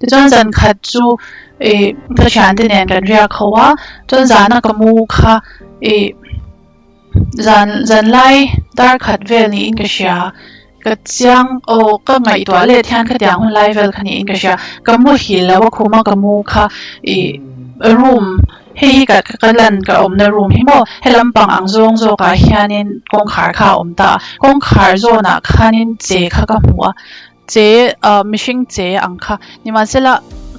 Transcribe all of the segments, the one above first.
Tichuan zan khat chu ih ka thiante nen kan riak ho a, chuan zana ka mu kha ih zan zan lai dar khat vel niin ka hria. Ka chiang aw ka ngaihtuah let hian khatiang hun lai vel kha niin ka hria. Ka muhil lo a khuma ka mu kha ih room hei hi ka ka lan ka awmna room hi maw he lampang ang zawng zawkah hianin kawngkhar kha a awm ta a, kawngkhar zawnah khanin che kha ka hmu a, che ah mihring che ang kha nimahsela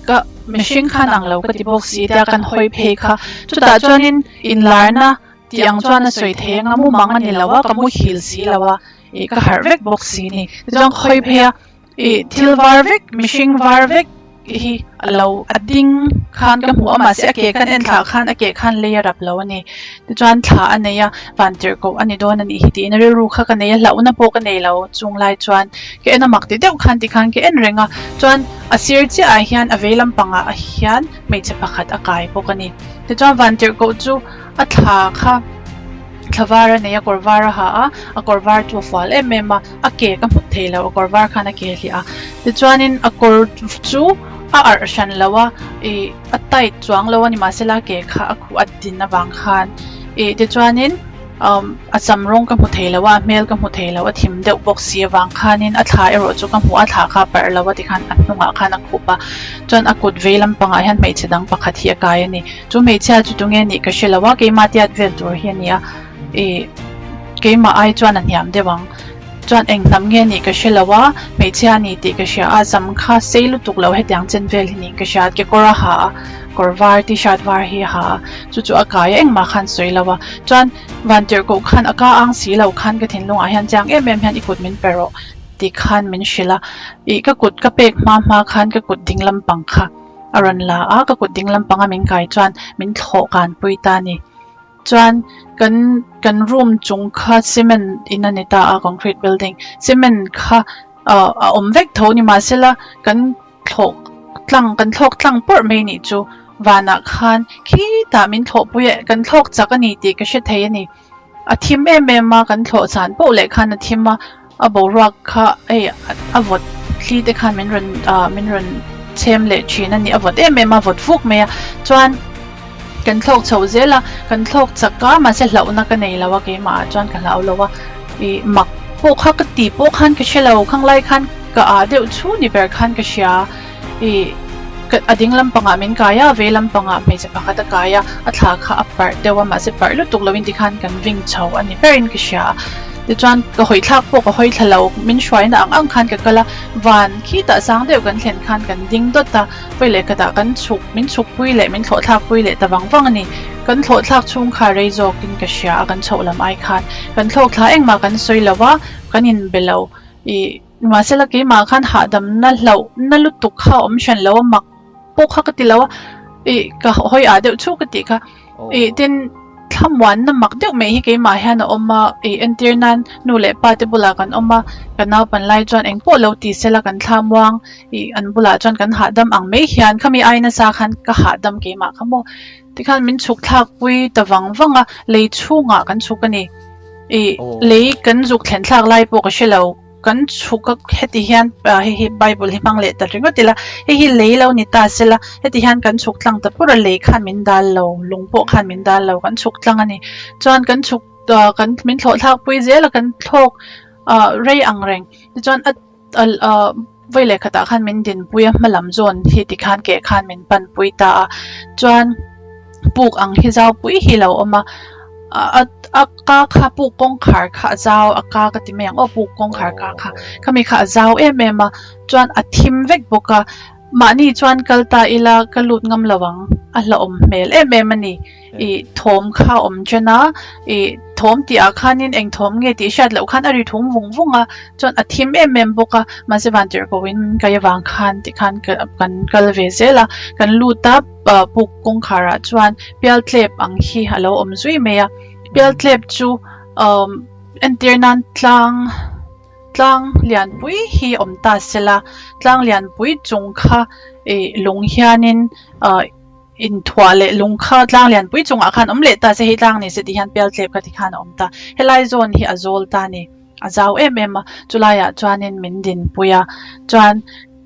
ka mihring khan ang lo ka ti bawk si tia kan hawi phei kha chutah chuanin inlarna tih ang chuan a sawi thei anga mumang a ni lo a ka muhil si lo a. Ih ka harh vek bawk si ni. Tichuan khawi phei a ih thil var vek mihring var vek hi a lo a ding khan ka hmu a mahse a ke khan en thlah khan a ke khan lei a rap lo a ni. Tichuan thla a nei a van tirh koh a ni dawn a nih hi tiin rilru kha ka nei a hlauhna pawh ka nei lo chung lai chuan ka en a mak ti deuh khan tikhan ka en reng a chuan a sir chiah ah hian a vei lampangah hian hmeichhe pakhat a kai bawk a ni. Tichuan van tirh koh chu a thla kha. Thla var a nei a, kawr var a ha a, a kawr var chu a fual em em a, a ke ka hmu thei lo, a kawr var khan a ke hliah a. Tichuanin a kawr chu a arh hran lo a, ih a tight chuang lo a ni mahsela a ke kha a khuh a din avang khan ih tichuanin umm a sam rawng ka hmu thei lo a, a hmel ka hmu thei lo, a thim deuh bawk si avang khanin a thla erawh chu ka hmu a, thla kha a parh lo a tikhan a hnungah khan a khup a, chuan a kut vei lampangah hian hmeichhe dang pakhat hi a kai a ni. Chu hmeichhia chu tunge nih ka hre lo a, keimah tiat vel tur hi a ni a, ih keimah ai chuan a hniam deuh ang. Chuan eng hnam nge nih ka hre lo a, hmeichhia a ni tih ka hria a, sam kha sei lutuk lo hetiang chen vel hi niin ka hria a, kekawr a ha a, kawr var t-shirt var hi a ha a, chu chu a kai a engmah khan sawi lo a. Chuan Vantirhkoh khan a ka ang si lo khan ka thinlungah hian chiang em em hian i kut min pe rawh tih khan min hrilh a, ih ka kut ka pek hma hma khan ka kut ding lampang kha. A rawn la a, ka kut ding lampanga min kai chuan min thlawh kan pui ta a ni. Chuan kan kan room chung kha cement in a ni ta a, concrete building cement kha ah a awm vek tho ni mahsela kan thlawh tlang kan thlawk tlang pawrh mai nih chu vanah khan khitah min thlawh pui a kan thlawk chak a ni tih ka hre thei a ni. A thim em em a, kan thlawh chan poh leh khan a thim a, a boruak kha hei a vawt thli te khan min rawn ah min rawn chhem leh thin a ni, a vawt em em a, vawt vuk mai a, chuan kan thlawk chho zel a, kan thlawk chak a, mahse hlauhna ka nei lo a keimah ah chuan ka hlau lo a, ih mak pawh kha ka ti pawh khan ka hre lo, khang lai khan ka ah deuh chhu ni ber khan ka hria. Ih ka a ding lampangah min kai a, vei lampangah hmeichhe pakhat a kai a, a thla kha a parh deuh a, mahse parh lutuk loin tikhan kan ving chho a ni berin ka hria a. Tichuan ka hawi thlak pawh ka hawi thla lo, min hruaina ang ang khan ka kal a, van khitah sang deuh kan thlen khan kan ding dawt a, vawi leh khatah kan chhuk, min chhuk pui leh min thlawh thlak pui leh ta vang vang a ni. Kan thlawh thlak chhung kha rei zawkin ka hria a, kan chhoh lam ai khan kan thlawk thla engmah kan sawi lo a, kan inbe lo. Ih. Nimahsela keimah khan hahdamna hlauhna lutuk kha a awm hran lo a, mak pawh kha ka ti lo a, ih ka hawi ah deuh chu ka tih kha. Ih tin thlamuanna mak deuh mai hi keimah hian a awm a, ih entir nan nu leh pa te bulah kan awm a, ka naupan lai chuan eng pawh lo ti sela kan thlamuang, ih an bulah chuan kan hahdam ang mai hian khami ai nasa khan ka hahdam keimah kha maw. Tikhan min chhuk thlak pui ta vang vang a, lei chhungah kan chhuk a ni. Ih lei kan zuk thlen thlak lai pawh ka hre lo. Kan chhuk a heti hian hei hi bible hi hmang leh ta ringawt ila hei hi lei lo ni ta sela heti hian kan chhuk tlang ta pur a lei khan min dal lo lung pawh khan min dal lo kan chhuk tlang a ni chuan kan chhuk kan min thlawh thlak pui zel a kan thlawk ah rei ang reng tichuan a ah vawi leh khatah khan min dinpui a hma lam zawn hi tikhan keh khan min pan pui ta a chuan puk ang hi zau pui hi lo awm a a a ka kha puk kawngkhar kha a zau a ka ka ti mai ang aw puk kawngkhar ka kha khami kha a zau em em a chuan a thim vek bawk a mahni chuan kal ta ila ka lut ngam lo ang a hlauhawm hmel em em a ni ih thawm kha a awm chen a ih thawm tih ah khanin eng thawm nge tih hriat loh khan a ri thum vung vung a chuan a thim em em bawk a mahse vantirhkoh in kei avang khan tikhan kan kal ve zel a kan lut a. Puk kawngkharah chuan pialtlep ang hi a lo awm zui mai a, pialtlep chu entir nan tlang tlang lianpui hi awm ta sela, tlang lianpui chung kha ih lung hianin ah inthuah leh lung kha tlang lianpui chungah khan awm leh ta se hei tlang ni se tih hian pialtlep kha tikhan a awm ta, helai zawn hi a zawl ta a ni, a zau em em a, chulaiah chuanin min dinpui a, chuan.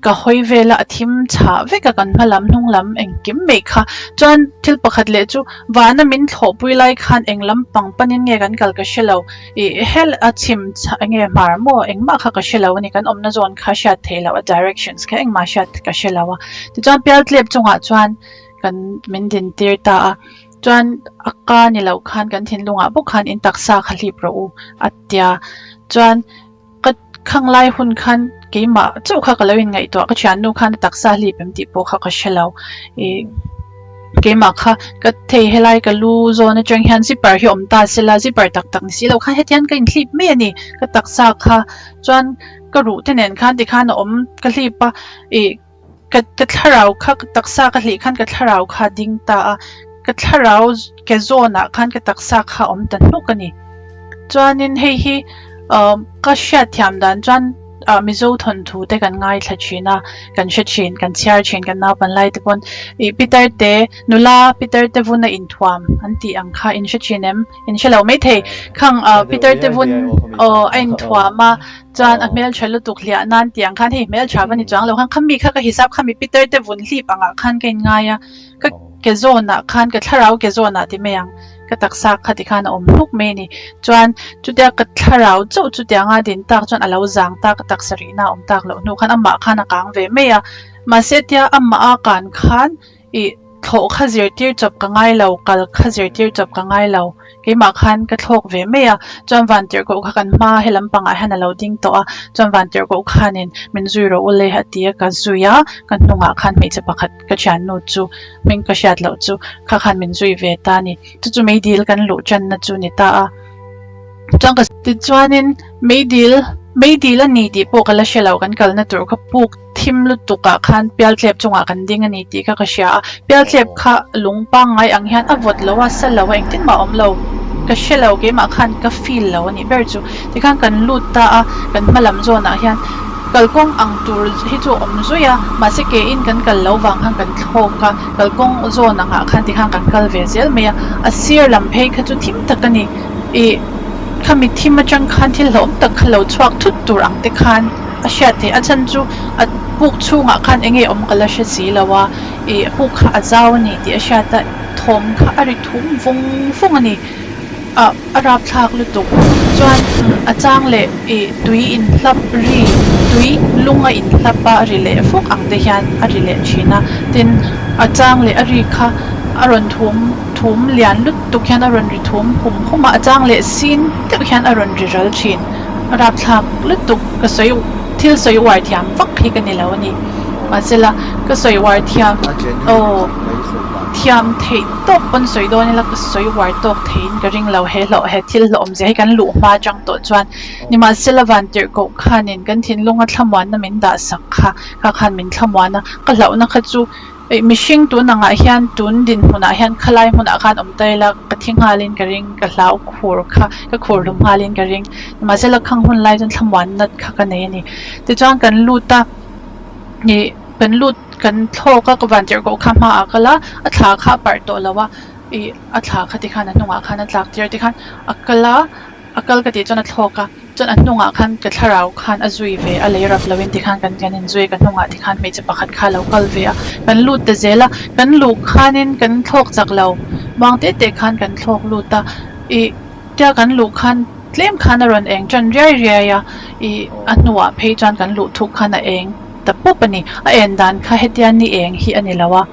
ka hawi vel a, a thim chhah vek a kan hma lam hnung lam engkim mai kha. Chuan thil pakhat leh chu vana min thlawhpui lai khan eng lampang panin nge kan kal ka hre lo. Ih hel a chhim chhah eng nge hmar maw engmah kha ka hre lo a ni kan awmna zawn kha hriat theih loh a directions kha engmah hriat ka hre lo a. Tichuan pialtlep chungah chuan kan min din tir ta a chuan a ka ni loh khan kan thinlungah bawk khan in taksa kha hlip rawh u a tia chuan ka khang lai hun khan keimah chauh kha ka lo inngaihtuah ka thiannu khan a taksa hlip em tih pawh kha ka hre lo ih keimah kha ka thei helai ka lu zawn atang hian zipper hi awm ta sela zipper tak tak ni si lo khan heti hian ka inhlip mai a ni ka taksa kha chuan ka ruh te nen khan tikhan a awm ka hlip a ih. Ka ka thlarau kha ka taksa ka hlih khan ka thlarau kha a ding ta a, ka thlarau ke zawnah khan ka taksa kha a awm ta hnuk a ni. Chuanin hei hi uh ka hriatthiam dan chuan ah Mizo thawnthu te kan ngaithla thin a, kan hre thin, kan chhiar thin kan naupan lai te pawn ih Peter te nula Peter te vuna inthuam an tih ang kha in hre thin em? In hre lo maithei. Khang ah Peter te vun aw a inthuam a. Chuan a hmeltha lutuk hliah nan tih ang khan hei hmeltha va ni chuang lo khan khami kha ka hisap khami Peter te vun hlip angah khan ka inngai a, ka ke zawnah khan ka thlarau ke zawnah ti mai ang ka taksa kha ti khan a awm hnuk mai a ni. Chuan chutia ka thlarau chauh chutianga din tak chuan a lo zang ta ka taksa rihna a awm tak loh hnu khan amah khan a kang ve mai a, mahse tia amah a kan khan Ih, thlawh kha zirtir chawp ka ngai lo, kal kha zirtir chawp ka ngai lo. Keimah khan ka thlawk ve mai a, chuan Vantirhkoh kha kan hma he lampangah hian a lo ding tawh a, chuan Vantirhkoh khanin min zui rawh u le a ti a, ka zui a, ka hnungah khan hmeichhe pakhat ka thiannu chu hming ka hriat loh chu kha khan min zui ve ta a ni. Chu chu meidil kan luh tanna chu ni ta a. Chuan ka. Tichuanin meidil, meidil a ni tih pawh ka la hre lo, kan kalna tur kha puk. Thim lutuk ah khan pialtlep chungah kan ding a ni tih kha ka hria a, pialtlep kha lung pangngai ang hian a vawt lo a, sa lo a, engtin mah a awm lo. Ka hre lo, keimah khan ka feel lo a nih ber chu. Tikhan kan lut ta a, kan hma lam zawnah hian kalkawng ang tur hi chu a awm zui a, mahse ke in kan kal lo vang khan kan thlawk a, kalkawng zawn angah khan tikhan kan kal ve zel mai a, a sir lam phei kha chu thim tak a ni. Ih, khami thim atang khan thil hlauhawm tak kha lo chhuak thut tur ang te khan. A hriat theih a chhan chu a puk chhungah khan eng nge awm ka la hre si lo a, ih a puk kha a zau a ni tih a hriat a, thawm kha a ri thum vung vung a ni. Ah a rapthlak lutuk chuan a chang leh ih tui inhlap ri tui lung a inhlap a ri leh fawk ang te hian a ri leh thin a, tin a chang leh a ri kha a rawn thum thum lian lutuk hian a rawn ri thum hum hum a, a chang leh sin deuh hian a rawn ri ral thin. A rapthlak lutuk ka sawi thil sawi uar thiam vak hi ka ni lo a ni. Mahsela ka sawi uar thiam aw thiam theih tawk pawn sawi dawn ila ka sawi uar tawk theiin ka ring lo he hlawh he thil hlawh awmzia hi kan luh hma atang tawh chuan nimahsela vantirhkoh khanin kan thinlunga thlamuanna min dah sak kha kha khan min thlamuan a ka hlauhna kha chu Eih mihring tun angah hian tun dinhmunah hian khalai hmunah khan awm ta ila ka thi nghalin ka ring, ka hlau khur kha, ka khur hlum nghalin ka ring. Mahse la khang hun lai chuan thlamuan nat kha ka nei a ni. Tichuan kan lut a, ih kan lut kan thlawk a ka vantirhkoh kha hmaah a kal a, a thla kha a parh tawh lo a, ih a thla kha tikhan a hnungah khan a tlak tir tikhan a kal a, A kal ka tih chuan a thlawk a, chuan a hnungah khan ka thlarau khan a zui ve a, lei rap loin tikhan kan kan inzui a, ka hnungah tikhan hmeichhe pakhat kha a lo kal ve a, kan lut ta zel a, kan luh khanin kan thlawk chak lo, muang te te khan kan thlawk lut a, ih tia kan luh khan tlem khan a rawn eng tan riai riai a, ih a hnuah phei chuan kan luh thuk khan a eng ta pup a ni, a en dan kha hetia ni eng hi a ni lo a.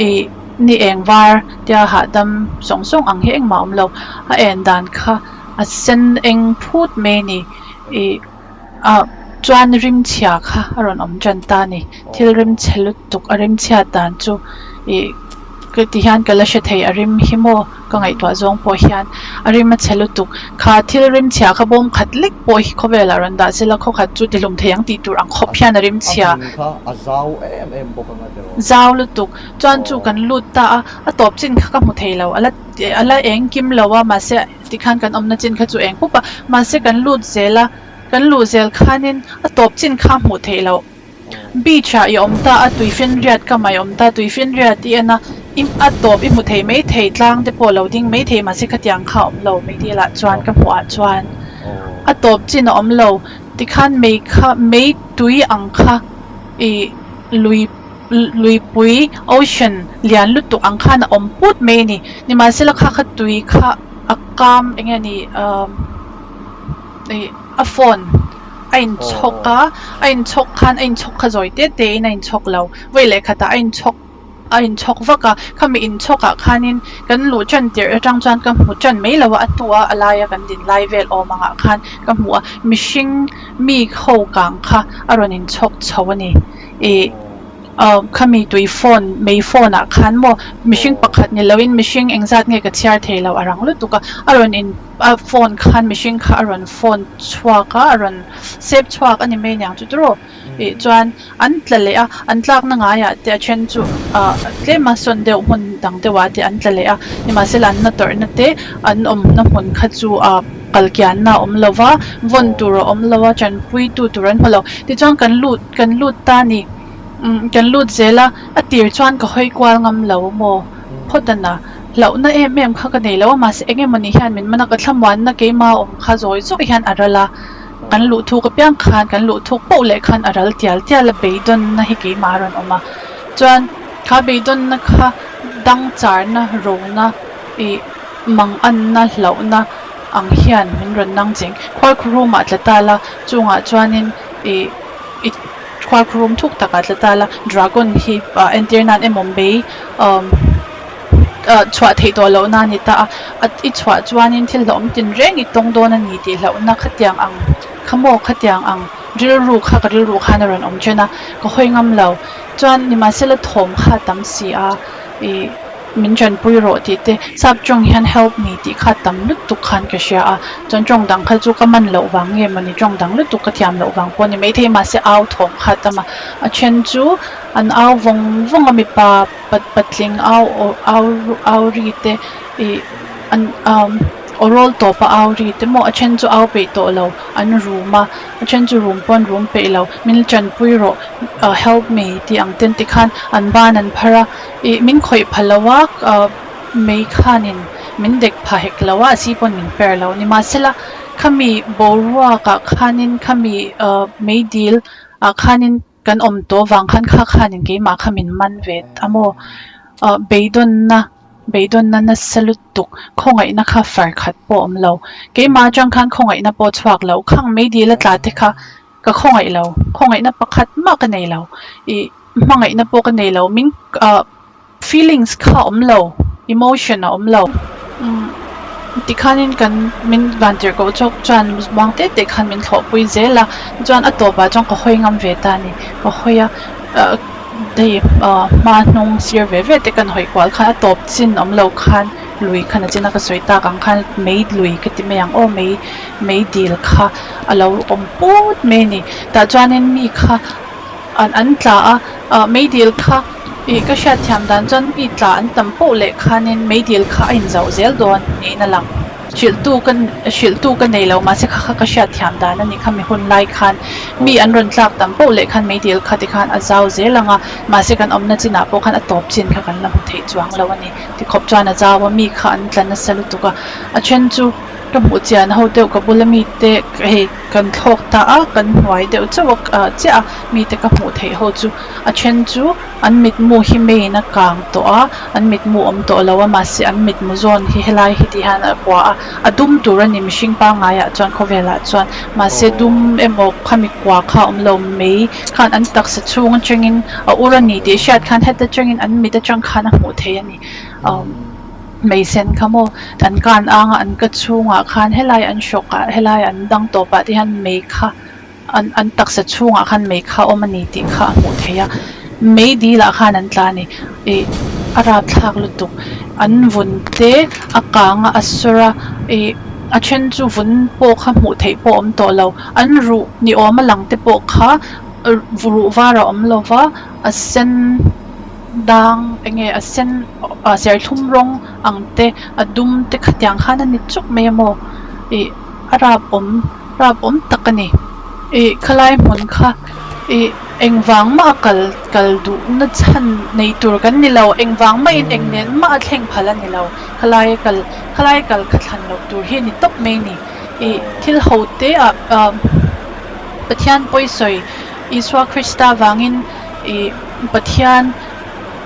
Ih ni eng var tia hahdam sawng sawng ang hi engmah a awm lo, a en dan kha a sen eng phut mai a ni. Ih ah chuan rimchhia kha a rawn awm tan ta a ni. Thil rimchhe lutuk a rimchhiat dan chu ih ka ti hian ka la hre thei a rim hi maw ka ngaihtuah zawng pawh hian a rim a chhe lutuk. Kha thil rimchhia kha bawm khat lek pawh hi khawvelah rawn dah se la khawkhat chu tihlum thei ang tih tur ang khawp hian a rimchhia. Zau lutuk chuan chu kan lut ta a, a tawp chin kha ka hmu thei lo, a la a la eng kim lo a, mahse tikhan kan awmna chin kha chu eng pup a, mahse kan lut zel a, kan luh zel khanin a tawp chin kha a hmuh theih loh. Beach ah i awm ta a, tuifinriat kam ah i awm ta, tuifinriat i en a, i a tawp i hmu thei mai thei, tlang te pawh a lo ding mai thei, mahse khatiang kha a awm lo, meidil ah chuan ka hmuh ah chuan a tawp chin a awm lo, tikhan mei kha mei tui ang kha. Ih lui luipui ocean lian lutuk ang khan a awm put mai a ni. Nimahsela kha kha tui kha a kam eng nge ni umm ih a phone a inchhawk a, a inchhawk khan a inchhawk kha zawi te te in a inchhawk lo. Vawi leh khatah a inchhawk a inchhawk vak a, khami inchhawk ah khanin kan luh tan tirh atang chuan ka hmu tan mai lo a, a hnu a a laia kan din lai vel awm ang ah khan ka hmu a, mihring mi ho kang kha a rawn inchhawk chho a ni. Ih ah khami tui phone mei phone ah khan maw mihring pakhat ni loin mihring engzat nge ka chhiar thei lo a rang lutuk a, a rawn in a phone khan mihring kha a rawn phone chhuak a, a rawn sep chhuak a ni mai aniang chu tiraw. Tih chuan an tla leh a, an tlakna ngaiah te a then chu ah tlema sawn deuh hmun dang deuhah te an tla leh a, nimahsela an na tawrhna te an awmna hmun kha chu ah kal kianna a awm lo va, vawn tur a awm lo a, tanpuitu tur an hmu lo. Tichuan kan lut kan lut ta a ni, umm kan lut zel a, a tir chuan ka hawi kual ngam lo maw phawt a na, hlauhna em em kha ka nei lo a, mahse eng emawni hian min man a, ka thlamuanna keimah awm kha zawi zawk hian a ral a. Kan luh thuk apiang khan kan luh thuk poh leh khan a ral tial tial a, beidawnna hi keimah a rawn awm a. Chuan kha beidawnna kha dang charna, rona, ih manganna, hlauhna ang hian min rawn nang cheng. Khualkhurum ah tla ta la, chungah chuanin ih i khualkhurum thuk takah tla ta la, dragon hi entir nan emaw mei umm chhuah theih tawh lohna a ni ta a, a i chhuah chuanin thil hlauhawm tinreng i tawng dawn a ni tih hlauhna khatiang ang kha maw khatiang ang rilru kha ka rilru khan a rawn awm then a, ka hawi ngam lo. Chuan nimahsela thawm kha a tam si a, ih min tanpui rawh tih te sap tawng hian help me tih kha tam lutuk khan ka hria a, chuan tawng dang kha chu ka man loh vang nge mawni tawng dang lutuk ka thiam loh vang pawh a ni maithei mahse au thawm kha a tam a, a then chu an au vawng vawng a mipa. Pat patling au aw au au ri te ih an umm aw rawl tawp a au ri te maw a then chu au peih tawh lo an rum a a then chu rum pawh an rum peih lo min tanpui rawh ah help me tih ang ten tikhan an ban an phar a ih min khawih pha lo a ah mei khanin min dek pha hek lo a a si pawn min per lo nimahsela khami boruak ah khanin khami ah meidil ah khanin. Kan awm tawh vang khan kha khanin keimah kha min man ve ta maw? Ahh beidawnna, beidawnna nasa lutuk, khawngaihna kha far khat pawh a awm lo. Keimah atang khan khawngaihna pawh a chhuak lo. Khang meidil a tla te kha ka khawngaih lo, khawngaihna pakhat mah ka nei lo. Ih hmangaihna pawh ka nei lo. Min ahh. Feelings kha a awm lo, emotion a awm lo. Umm tikhanin kan min van tirh koh chawk chuan muang te te khan min thlawhpui zel a, chuan a tawpah chuan ka hawi ngam ve ta a ni. Ka hawi a, ah hei ah hma hnung sir ve ve te kan hawi kual khan a tawp chin awm lo khan lui khan a chin a ka sawi tak ang khan mei lui ka ti mai ang aw mei mei dil kha a lo awm put mai a ni. Tah chuanin mi kha an an tla a, ah meidil kha ih ka hriatthiam dan chuan mi tla an tam poh leh khanin meidil kha a inzauh zel dawn niin a lang. Hrilhtu ka hrilhtu ka nei lo mahse kha kha ka hriatthiam dan a ni kha mi hun lai khan mi an rawn tlak tam poh leh khan meidil kha tikhan a zau zel ang a, mahse kan awmna chinah pawh khan a tawp chin kha kan la hmu theih chuang lo a ni. Tikhawp chuan a zau a, mi kha an tla nasa lutuk a, a then chu ka hmuh chian ho deuh ka bula mite hei kan thlawk ta a, kan hnuai deuh chauh a chiah a, mite ka hmuh theih ho chu a then chu an mitmu hi meiin a kang tawh a, an mitmu awm tawh lo a, mahse an mitmu zawn hi helai hi ti hian a kua a, a dum tur a ni mihring pangaiah chuan khawvelah chuan mahse dum emaw khami kua kha awm lo mei khan an taksa chhung atangin a ur a ni tih hriat khan heta tangin an mit atang khan a hmuh theih a ni. Mei sen kha maw an kan ang a an ka chhungah khan helai an hrawk ah helai an dang tawp ah te hian mei kha an an taksa chhungah khan mei kha a awm a ni tih kha a hmuh theih a mei dil ah khan an tla a ni ih a rapthlak lutuk an vun te a kang a a sawr a ih a then chu vun pawh kha hmuh theih pawh a awm tawh lo an ruh ni awm a lang te pawh kha ruh var a awm lo va a sen. Dang enge a sen ah serthlum rawng ang te a dum te khatiang khan a ni chuk mai a maw ih a rap awm rap awm tak a ni ih khalai hmun kha ih engvang mah a kal kal duh na chhan nei tur kan ni lo engvang mahin eng nen mah a thleng phal a ni lo khalai kal khalai kal kha thlan loh tur hi a ni tawp mai a ni ih thil ho te ah ah Pathian pawisawi. Isua Krista vangin ih Pathian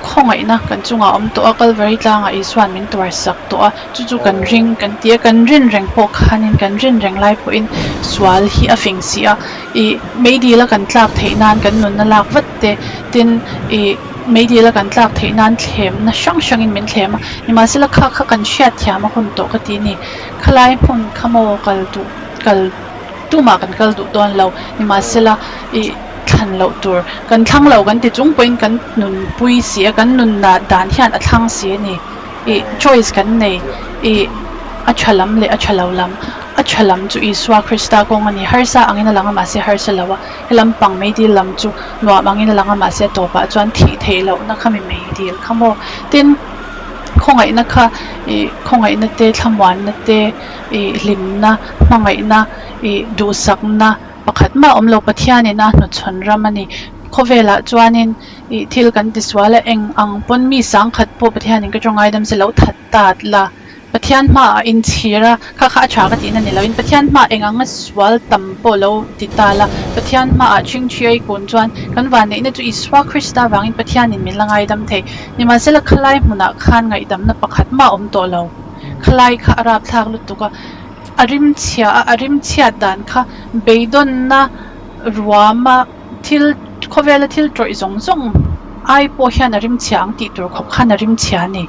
khawngaihna kan chungah a awm tawh a, Kalvari tlangah Isua'n min tuarsak tawh a, chu chu kan ring kan ti a, kan rin reng pawh khanin kan rin reng lai pawhin sual hi a fing si a, ih meidil a kan tlak theih nan kan nunna lak vat te, tin ih meidil a kan tlak theih nan thlemna hrang hrangin min thlem a, nimahsela kha kha kan hriatthiam a hun tawh ka ti a ni, khalai hmun kha maw kal duh kal tumah kan kal duh dawn lo, nimahsela ih. Thlan loh tur kan thlang lo kan ti chung pawhin kan nunpui si a, kan nunna dan hian a thlang si a ni. Ih choice kan nei ih a tha lam leh a tha lo lam. A tha lam chu Isua Krista kawng a ni. Harsa angin a lang a mahse harsa lo a, he lam pang meidil lam chu nuam angin a lang a mahse a tawpah chuan thih theih lohna kha mi meidil kha maw. Tin, khawngaihna kha ih khawngaihna te, thlamuanna te, ih hlimna, hmangaihna, ih duhsakna, Pakhat mah awm lo Pathianin a hnuchhawn ram a ni. Khawvelah chuanin ih thil kan tisual a, eng ang pawn mi sangkhat pawh Pathianin ka tawngaidam se lo that ta la. Pathian hmaah inchhir a, kha kha a tha ka tihna ni loin Pathian hmaah eng anga sual tam pawh lo ti ta la. Pathian hmaah chingthi a i kun chuan kan vanneihna chu Isua Krista vangin Pathianin min la ngaidam thei. Nimahsela khalai hmunah khan ngaihdamna pakhat mah awm tawh lo. Khalai kha a rapthlak lutuk a. A rimchhia a, a rimchhiat dan kha beidawnna ruama thil khawvela thil tawih zawng zawng ai pawh hian a rimchhia ang tih tur khawp khan a rimchhia a ni.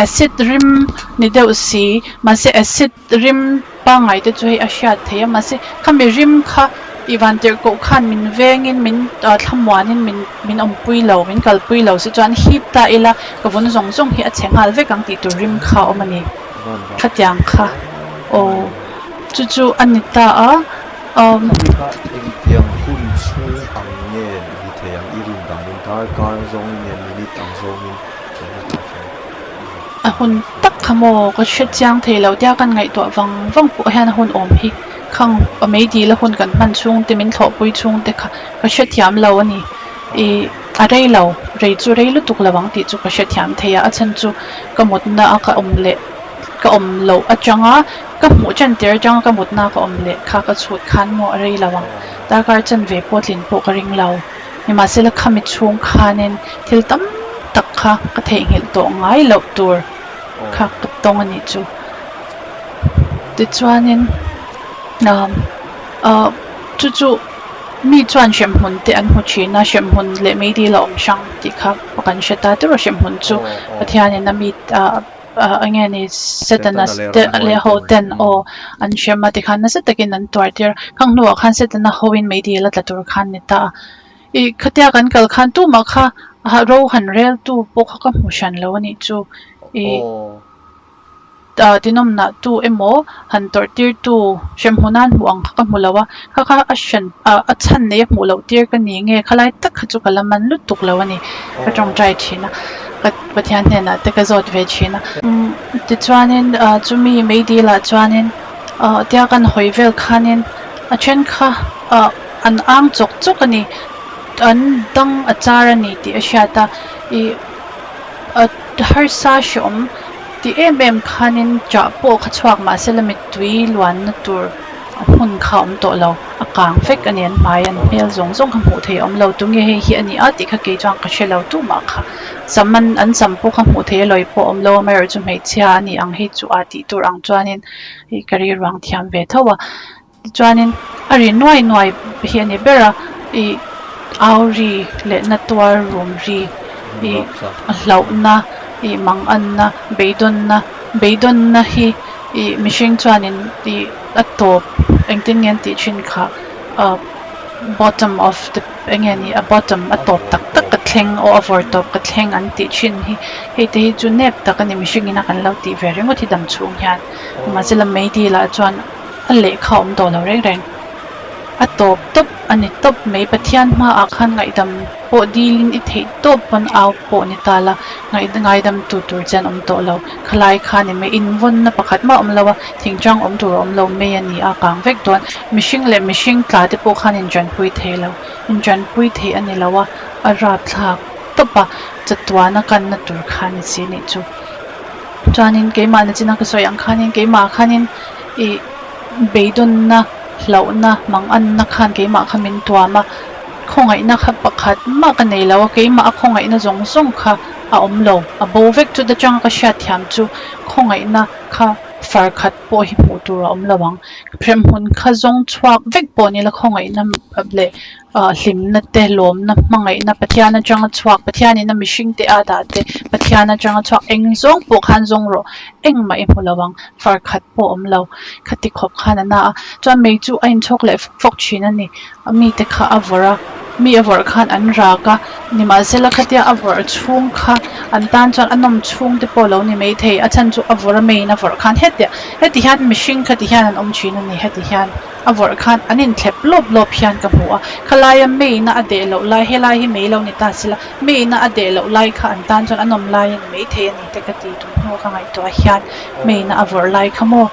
Acid rim ni deuh si, mahse acid rim pangngai te chu hei a hriat theih a, mahse khami rim kha i vantirhkoh khan min vengin min thlamuanin min min awmpui lo, min kalpui lo si chuan hip ta ila ka vun zawng zawng hi a chhe nghal vek ang tih tur rim kha a awm a ni. Khatiang kha aw chu chu a ni ta a umm. Khami kha engtiang hun chhung ang nge ni thei ang i rin danin darkar zawngin nge minute ang zawngin kan hmu ta khan i zuk A hun tak kha maw ka hre chiang thei lo tia kan ngaihtuah vang vang pawh hian a hun awm hi khang a meidil a hun kan hman chhung te min thlawhpui chhung te kha ka hrethiam lo a ni ih a rei lo rei chu rei lutuk lo ang tih chu ka hrethiam thei a a chhan chu ka mutna a ka awm leh ka awm loh atanga ka hmuh ṭan tir atanga ka mutna ka awm leh kha ka chhut khan maw a rei lo ang darkar chanve pawh tlin pawh ka ring lo nimahsela khami chhung khanin thil tam tak kha ka theihnghilh tawh ngai loh tur kha ka tawng a nih chu tichuanin ah chu chu mi chuan hremhmun te an hmu thin a hremhmun leh meidil a awm hrang tih kha kan hre ta teuh a hremhmun chu Pathianin a mi ah eng nge ni Setana te leh ho ten aw an hrem a tikhan nasa takin an tuar tir a khang hnuah khan Setana hoin meidil a tla tur khan ni ta a ih khatia kan kal khan tumah kha ro han rel tu pawh kha ka hmu hran lo a nih chu ih. Tinawmnah tu emaw han tawrh tir tu hremhmun a hmuh ang kha ka hmu lo a, kha kha a hran a chhan nei a hmuh loh tir ka ni nge khalai tak kha chu ka la man lutuk lo a ni ka tawngtai thin a, ka Pathian hnenah te ka zawt ve thin a. Tichuanin chumi meidil ah chuanin tia kan hawi vel khanin a then kha an ang chawk chawk a ni, an dang a char a ni tih a hriat a, ih harsa hreawm Ti em em khanin chah pawh kha chhuak mahse la mittui luanna tur hmun kha a awm tawh lo, a kang vek a ni an hmai an hmel zawng zawng kha hmuh theih a awm lo, tunge hei hi a ni a tih kha kei chuan ka hre lo tumah kha sam an an sam pawh kha hmuh theih a lawi pawh a awm lo amaherawhchu chu hmeichhia a ni ang hei chu a tih tur ang chuanin ka riruang thiam ve tho a. Tichuanin a ri nuai nuai hi a ni ber a, ih au ri leh na tuar rum ri, ih hlauhna, ih manganna, beidawnna, beidawnna hi ih mihring chuanin ih a tawp engtin nge an tih thin kha ah bottom of the eng nge ni a bottom a tawp tak tak ka thleng aw a vawr tawp ka thleng an tih thin hi hei te hi chu nep tak a ni mihring ina kan lo tih ve ringawt hi dam chhung hian mahse la meidil ah chuan. A lehkha awm tawh lo reng reng. A tawp tawp a ni tawp mai. Pathian hmaah khan ngaihdam pawh dilin i theih tawp pawn au pawh ni ta la, ngaidam tu tur che an awm tawh lo. Khalai kha ni mai, invawnna pakhat mah awm lo a, thingchang awm tur a awm lo mai a ni a, kang vek dawn. Mihring leh mihring tla te pawh khan intanpui thei lo. Intanpui theih a ni lo a, a rapthlak tawp a, chatuana kanna tur kha ni si nih chu. Chuanin keimah nachina ka sawi ang khanin keimah khanin ih beidawnna hlauhna manganna khan keimah kha min tuam a. Khawngaihna kha pakhat mah ka nei lo a, keimah a khawngaihna zawng zawng kha a awm lo. A bo vek chuta tanga ka hriatthiam chu khawngaihna kha far khat pawh hi hmuh tur a awm lo ang. Hremhmun kha zawng chhuak vek pawh ni la khawngaihna leh hlimna te, lawmna, hmangaihna, Pathian atanga chhuak, Pathianin a mihring te a dah te, Pathian atanga chhuak eng zawng pawh khan zawng rawh, engmah i hmu lo ang, far khat pawh awm lo. Khati khawp khan a na a, chuan mei chu a inchhawk leh fawk fawk thin a ni. A mite kha a vawrh a, mi a vawrh khan an rak a, nimahsela khatia a vawrh chhung kha an tan chuan a nawm chhung te pawh lo ni maithei, a chhan chu a vawrh a meiin a vawrh khan hetiah heti hian mihring khati hian an awm thin a ni, heti hian a vawrh khan an inthlep lawp lawp hian ka hmu a, khalaia meiin a deh loh lai helai hi mei lo ni ta sela, meiin a deh loh lai kha an tan chuan a nawm lai a ni maithei a ni te ka ti tum hnu ka ngaihtuah hian meiin a vawrh lai kha maw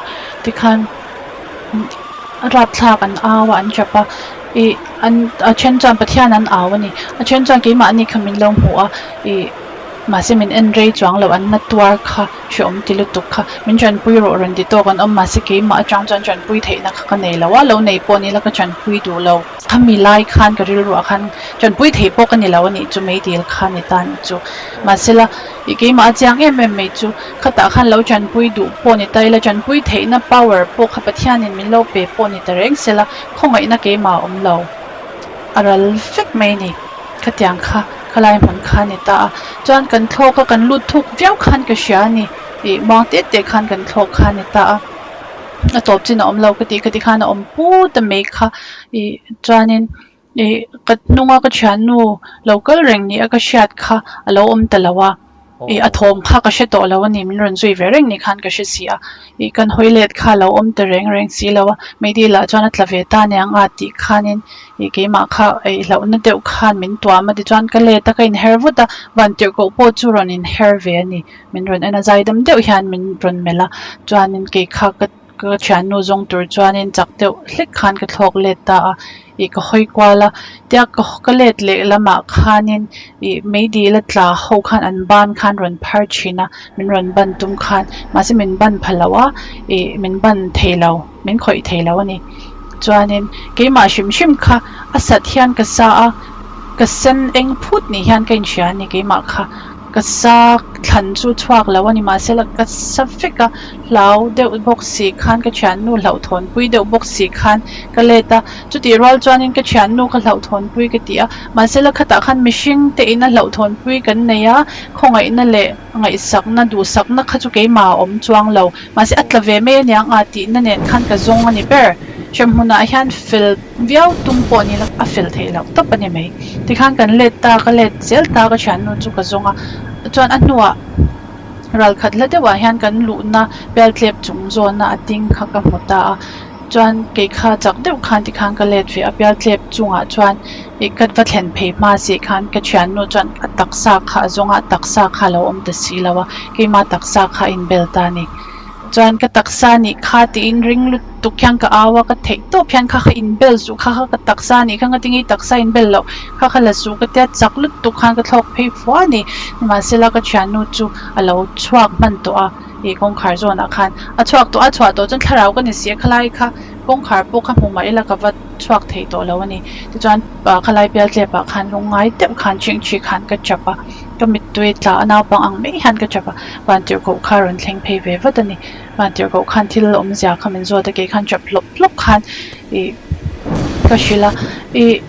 tikhan. Rapthlak an au a, an tap a, ih an a then chuan Pathian an au a ni. A then chuan keimahni kha min lo hmu a, ih mahse min en rei chuang lo, an na tuar kha hrehawm ti lutuk kha. Min tanpui rawh rawn ti tawk an awm, mahse keimah atang chuan tanpui theihna kha ka nei lo a, lo nei pawh ni la ka tanpui duh lo. Khami lai khan ka rilruah khan tanpui thei pawh ka ni lo a nih chu, meidil kha ni ta nih chu. Mahsela ih keimah a chiang em em mai chu. Khatah khan lo tanpui duh pawh ni ta ila, tanpui theihna power pawh kha Pathianin min lo pe pawh ni ta reng sela, khawngaihna keimah a awm lo. A ral vek mai ni. Khatiang kha khalai hmun kha a ni ta a. Chuan kan thlawk a, kan lut thuk viau khan ka hria a ni. Ih muang teh teh khan kan thlawk kha a ni ta a. A tawp chin a awm lo ka tih ka ti khan a awm put a mai kha. Ih chuanin Ih, ka hnunga ka thiannu lo kal reng ni a ka hriat kha a lo awm ta lo a, ih a thawm kha ka hre tawh lo a ni, min rawn zui ve reng ni khan ka hre si a, ih kan hawi let kha a lo awm ta reng reng si lo a, meidil ah chuan a tla ve ta aniang a tih khanin ih keimah kha ih hlauhna deuh khan min tuam a tichuan ka let a ka inher vut a, vantirhkoh pawh chu rawn inher ve a ni, min rawn en a zaidam deuh hian min rawn melh a, chuanin kei kha ka. Ka thiannu zawng tur chuanin chak deuh hlek khan ka thlawk let ta a, ih ka hawi kual a, tia ka ka let leh lamah khanin ih meidil a tla ho khan an ban khan rawn phar thin a, min rawn ban tum khan mahse min ban pha lo a, ih min ban thei lo, min khawih thei lo a ni. Chuanin keimah hrim hrim kha a sat hian ka sa a, ka sen eng phut ni hian ka inhria a ni keimah kha. Ka sa thlan chu chhuak lo a ni mahse la ka sa vek a, hlau deuh bawk si khan ka thiannu hlauhthawnpui deuh bawk si khan ka let a, chutih rual chuanin ka thiannu ka hlauhthawnpui ka ti a, mahse la khatah khan mihring te ina hlauhthawnpui kan nei a, khawngaihna leh ngaihsakna duhsakna kha chu keimah a awm chuang lo, mahse a tla ve mai aniang a tihna nen khan ka zawng a ni ber. Hremhmunah hian fel viau tum pawh ni la a fel theih loh tawp a ni mai. Tikhan kan let ta, ka let zel ta ka thiannu chu ka zawng a, chuan a hnuah ral khat hla deuhah hian kan luhna pialtlep chung zawna a ding kha ka hmu ta a, chuan kei kha chak deuh khan tikhan ka let ve a, pialtlep chungah chuan ih ka va thlen phei hma si khan ka thiannu chuan a taksa kha a zawng a, a taksa kha a lo awm ta si lo a, keima taksa kha a inbel ta a ni. Chuan ka taksa nih kha tiin ring lutuk hian ka au a, ka theih tawp hian kha kha inbel suh kha kha ka taksa nih kha ngatinge i taksa inbel loh kha kha la suh ka tia chak lutuk khan ka thlawk phei fua a ni. Nimahsela ka thiannu chu a lo chhuak hman tawh a, ih kawngkhar zawnah khan a chhuak tawh a, chhuah tawh chuan thlarau ka ni si a khalai kha kawngkhar pawh kha hmu mah ila ka va chhuak thei tawh lo a ni. Tichuan khalai pialtlep ah khan lungngai deuh khan chingchi khan ka chap a. Ka mittui tla a naupang ang mai hian ka chap a, Vantirhkoh kha rawn thleng phei ve vat a ni. Vantirhkoh khan thil awmzia kha min zawt a, kei khan chap hlawp hlawp khan ih ka hrilh a, ih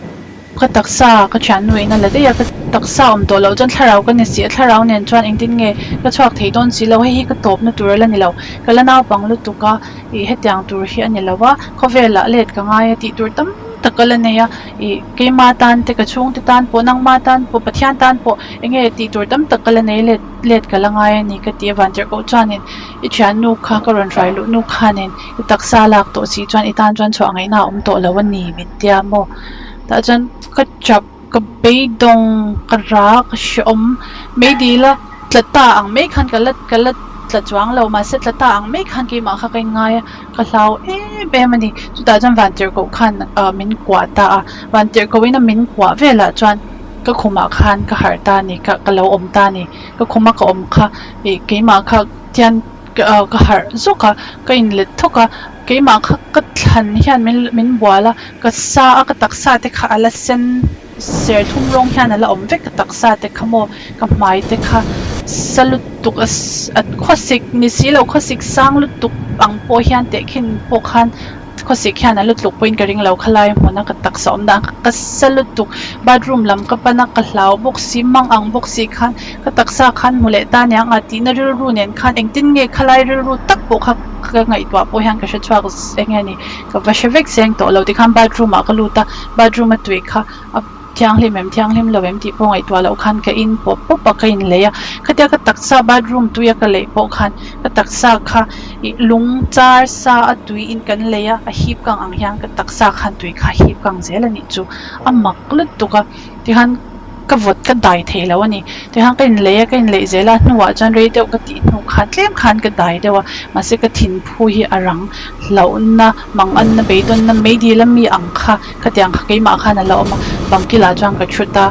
ka taksa ka thiannu in a la daih a, ka taksa awm tawh loh chuan thlarau ka ni si a, thlarau nen chuan engtin nge ka chhuak thei dawn si lo, hei hi ka tawpna tur a la ni lo, ka la naupang lutuk a, ih hetiang tur hi a ni lo a, khawvelah let ka ngai a tih tur tam tak a la nei a. Ih, keima tan te, ka chhungte tan pawh, nangma tan pawh, Pathian tan pawh eng nge tih tur tam tak ka la nei let let ka la ngai a ni ka ti a, Vantirhkoh chuanin i thiannu kha ka rawn hruai luh nu khanin i taksa lak tawh si chuan i tan chuan chhuah ngaihna a awm tawh lo a ni min tia maw? Tah chuan ka chap, ka beidawng, ka rak, ka hrehawm mai dil a, tla ta ang mai khan ka la ka la tla chuang lo mahse tla ta ang mai khan keimah kha ka inngai a. Ka hlau em em a ni. Chutah chuan Vantirhkoh khan min kuah ta a. Vantirhkohin a min kuah velah chuan ka khumah khan ka harh ta a ni, ka ka lo awm ta a ni. Ka khuma ka awm kha ih keimah kha tian ka harh zawk a, ka inlet thawk a. Keimah kha ka thlan hian min min bual a, ka sa a, ka taksa te kha a la sen. Serthlum rawng hian a la awm vek ka taksa te kha maw ka hmai te kha sa lutuk a khawsik ni si lo khawsik sang lutuk ang pawh hian tehkhin pawh khan khawsik hian a la tluk pawhin ka ring lo khalai hmuna ka taksa awm dan kha ka sa lutuk bathroom lam ka pan a ka hlau bawk si mang ang bawk si khan ka taksa khan hmu leh ta aniang a tihna rilru nen khan engtin nge khalai rilru tak pawh kha ka ngaihtuah pawh hian ka hre chhuak eng nge ni ka va hre vek seng tawh lo tikhan bathroom ah ka lut a bathroom a tui kha a thianghlim em thianghlim lo em tih pawh ngaihtuah loh khan ka in pawp pawp a ka in lei a khatia ka taksa bathroom tui a ka leih pawh khan ka taksa kha ih lung char sa a tui in kan lei a a hip kang ang hian ka taksa khan tui kha a hip kang zel a nih chu a mak lutuk a tikhan ka vawt ka dai thei lo a ni tikhan ka in lei a ka in leih zel a hnuah chuan rei deuh ka tih hnu khan tlem khan ka dai deuh a mahse ka thinphu hi a rang hlauhna manganna beidawnna meidil ami ang kha khatiang kha keimah khan a la awm a bangkilah chuan ka thut a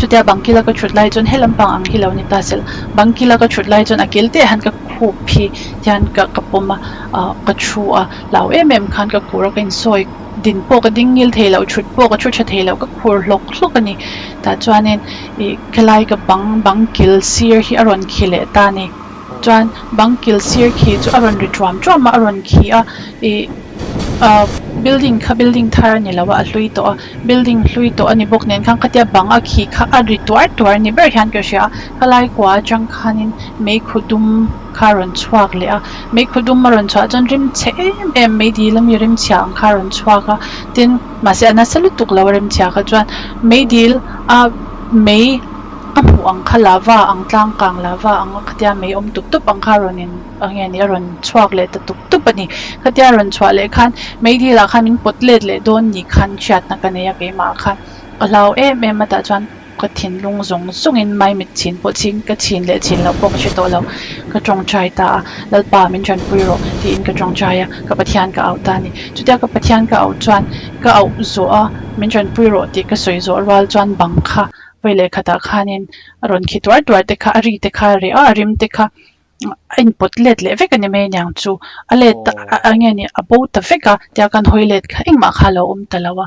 chutia bangkila ka thut lai chuan he lampang ang hi lo ni ta sela bangkila ka thut lai chuan a kil teh hian ka khup hi hian ka ka pawm a ah ka thu a hlau em em khan ka khur a ka insawi din pawh ka ding ngil thei loh thut pawh ka thu tha thei loh ka khur hlawk hlawk a ni tah chuanin ih khelai ka bang bangkil sir hi a rawn khi leh ta a ni. Chuan bang kil sir khi chu a rawn ri thuam thuam a, a rawn khi a, ih ah building kha building thar a ni lo a, a hlui tawh a, building hlui tawh a ni bawk nen khan khatia bang a khi kha a ri tuar tuar ni ber hian ka hria a, khalai kua atang khanin meikhu dum kha a rawn chhuak leh a, meikhu dum a rawn chhuah chuan rim chhe em em mai dil ami rim chhia ang kha a rawn chhuak a, tin mahse a nasa lutuk lo a rim chhia kha chuan meidil a mei. A hmuh ang kha lava ang tlang kang lava ang a khatia mei awm tup tup ang kha a rawn in a nge ni a rawn chhuak leh ta tup tup a ni. Khatia a rawn chhuah leh khan meidil ah khan min pawt let leh dawn ni khan hriatna ka nei a keimah ah khan ka hlau em em a tah chuan ka thinlung zawng zawng in maimit chhin pawh chhin ka chhin leh chhin loh pawh ka hre tawh lo ka tawngtai ta a Lalpa min tanpui rawh tiin ka tawngtai a ka Pathian ka auh ta a ni. Chutia ka Pathian ka auh chuan ka auh zawh a min tanpui rawh tih ka sawi zawh rual chuan bang kha Vawi leh khatah khanin a rawn khi tuar tuar te kha, a ri te kha a reh a, a rim te kha a inpawt let leh vek a ni mai aniang chu. A let a nge ni a bo ta vek a, tia kan hawi let kha engmah kha a lo awm ta lo a.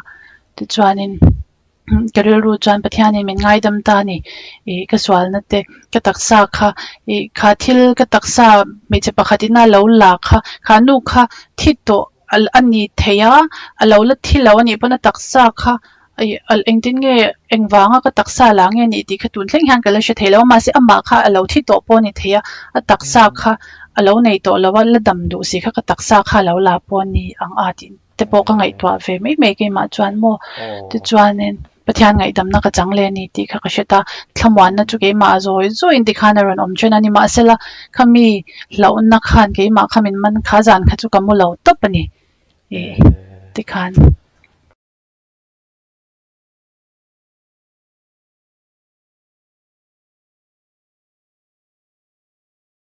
Tichuanin ka rilru chuan Pathianin min ngaidam ta a ni, ih ka sualna te, ka taksa kha, ih kha thil ka taksa hmeichhe pakhatin a lo la kha, kha nu kha thi tawh a ni thei a, a lo la thi lo a nih pawn a taksa kha Engtin nge engvanga ka taksa la nge nih tih kha tun thleng hian ka la hre thei lo a, mahse amah kha a lo thi tawh pawh a ni thei a, a taksa kha a lo nei tawh lo a, la dam duh si kha ka taksa kha a lo la pawh a ni ang a tih te pawh ka ngaihtuah ve mai mai keimah chuan maw tichuanin Pathian ngaihdamna ka chang leh a ni tih kha ka hre ta, thlamuanna chu keimah a zawi zawiin tikhan a rawn awm then a ni, mahsela khami hlauhna khan keimah kha min man kha zan kha chu ka mu lo tawp a ni tikhan.